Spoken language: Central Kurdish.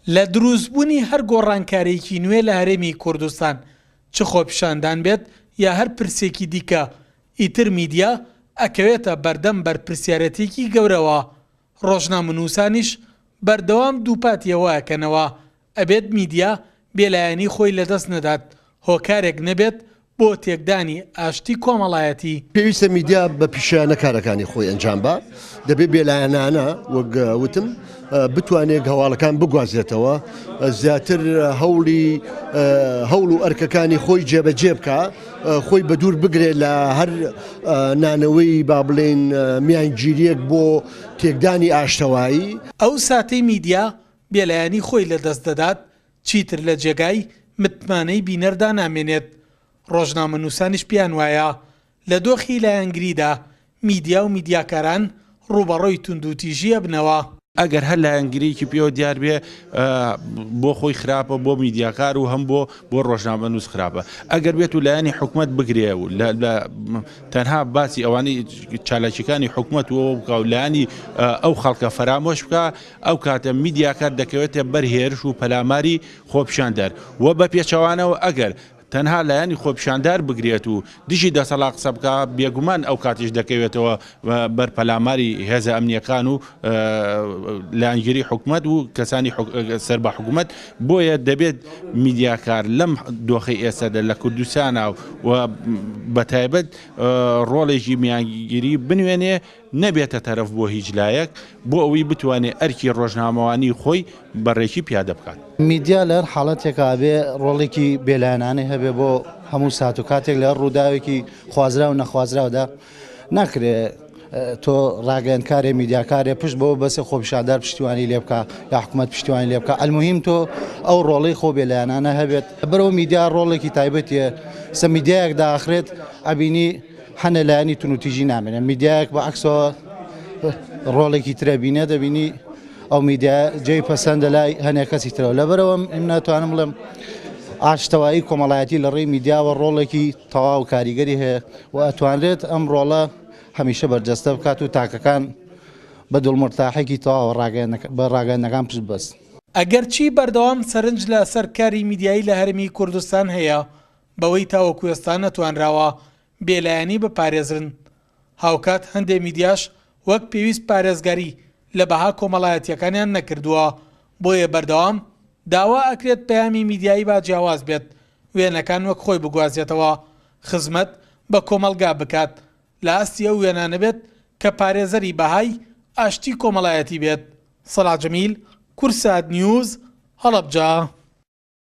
لە دروستبوونی هەر گۆڕانکارییەکی نوێ لە هەرێمی کوردستان، چ خۆپیشاندان بێت یا هەر پرسێکی دیکە، ئیتر میدیا ئەکەوێتە بەردەم بەرپرسیارێتییەکی گەورەوە، ڕۆژنامەنووسانیش بەردەوام دووپاتی ئەوە ئەکەنەوە ئەبێت میدیا بێلایەنی خۆی لەدەست نەدات، هۆکارێک نەبێت بۆ تێکدانی ئاشتی کۆمەڵایەتی. پێویستە میدیا بە پیشەیانە کارەکانی خۆی ئەنجام با، دەبێت بێلایەنانە وەک وتم بتوانێت هەواڵەکان بگوازێتەوە، زیاتر هەوڵی هەوڵ و ئەرکەکانی خۆی جێبەجێ بکا، خۆی بەدوور بگرێت لە هەر نانەوەی با بڵێین میانگیرییەک بۆ تێکدانی ئاشتەوایی. ئەو ساتەی میدیا بێلایەنی خۆی لەدەست دەدات، چیتر لە جێگای متمانەی بینەردا نامێنێت، ڕۆژنامەنووسانیش پێیان وایە لە دۆخی لایەنگریدا میدیا و میدیاکاران ڕووبەڕووی توندوتیژی ئەبنەوە. ئەگەر هەر لایەنگرییەکی پێوە دیار بێ بۆ خۆی خراپە، بۆ میدیاکار و هەم بۆ بۆ ڕۆژنامەنووس خراپە. ئەگەر بێت و لایەنی حکومەت بگرێ و لە تەنها باسی ئەوانەی چالاکیەکانی حکومەت و ئەوە بکا و لایەنی ئەو خەڵکە فەرامۆش بکا، ئەو کاتە میدیاکار دەکەوێتە بەر هێرش و پەلاماری خۆپیشاندەر و بە پێچەوانەوە ئەگەر تەنها لایەنی خۆپیشاندار بگرێت و دژی دەسەڵات قسە بکا بێگومان ئەو کاتیش دەکەوێتەوە بەر پەلاماری هێزە ئەمنیەکان و لایەنگیری حکومەت و کەسانی سەر بە حکومەت بۆیە دەبێت میدیاکار لەم دۆخەی ئێستادا لە کوردستانا و بەتایبەت ڕۆڵێکی میانگیری بنوێنێ نەبێتە تەرەف بۆ هیچ لایەک بۆ ئەوەی بتوانێت ئەرکی ڕۆژنامەوانی خۆی بە ڕێکی پیادە بکات. میدیا لە هەر حاڵەتێکا ئەبێ ڕۆڵێکی بێلایەنانەی هەبێ بۆ هەموو سات و کاتێک لە هەر ڕووداوێکی خوازراو و نەخوازراودا ناکرێ تۆ ڕاگەیەندکارێ میدیاکارێ پشت بەوە بەسێ خۆپیشاندار پشتیوانی لێ بکا یا حکومەت پشتیوانی لێ بکا ئەلموهیم تۆ ئەو ڕۆڵەی خۆ بێلایەنانە هەبێت بەرەوە میدیا ڕۆڵێکی تایبەتیە سە میدیایەک داخرێت ئەبینی هەنە لایەنی تونوتیژی نامێنێ میدیایەک بە عەکسەوە ڕۆڵێکی ترە بینێ دەبینی ئەو میدیا جێی پەسەندە لای هەنێ کەسی ترەوە لەبەرەوە من ناتوانم بڵێم ئاشتەوایی کۆمەڵایەتی لە ڕێی میدیاوە ڕۆڵێکی تەواو کاریگەری هەیە و ئەتوانرێت ئەم ڕۆڵە هەمیشە بەرجەستە بکات و تاکەکان بە دڵمرتاحێکی تەواوە بە ڕاگەیاندنەکان پشت ببەستن. ئەگەرچی بەردەوام سەرنج لە سەر کاری میدیایی لە هەرێمی کوردستان هەیە، بەوەی تاوەکو ئێستا نەتوانراوە بێلایەنی بپارێزرن، هاوکات هەندێ میدیاش وەک پێویست پارێزگاری لە بەها کۆمەڵایەتییەکانیان نەکردووە، بۆیە بەردەوام داوا ئەکرێت پەیامی میدیایی با جیاواز بێت، وێنەکان وەک خۆی بگوازێتەوە، خزمەت بە کۆمەڵگا بکات، لە ئاستی ئەو وێنانە بێت کە پارێزەری بەهای ئاشتی کۆمەڵایەتی بێت. سەڵاح جەمیل، کوردسات نیوز، هەڵەبجە.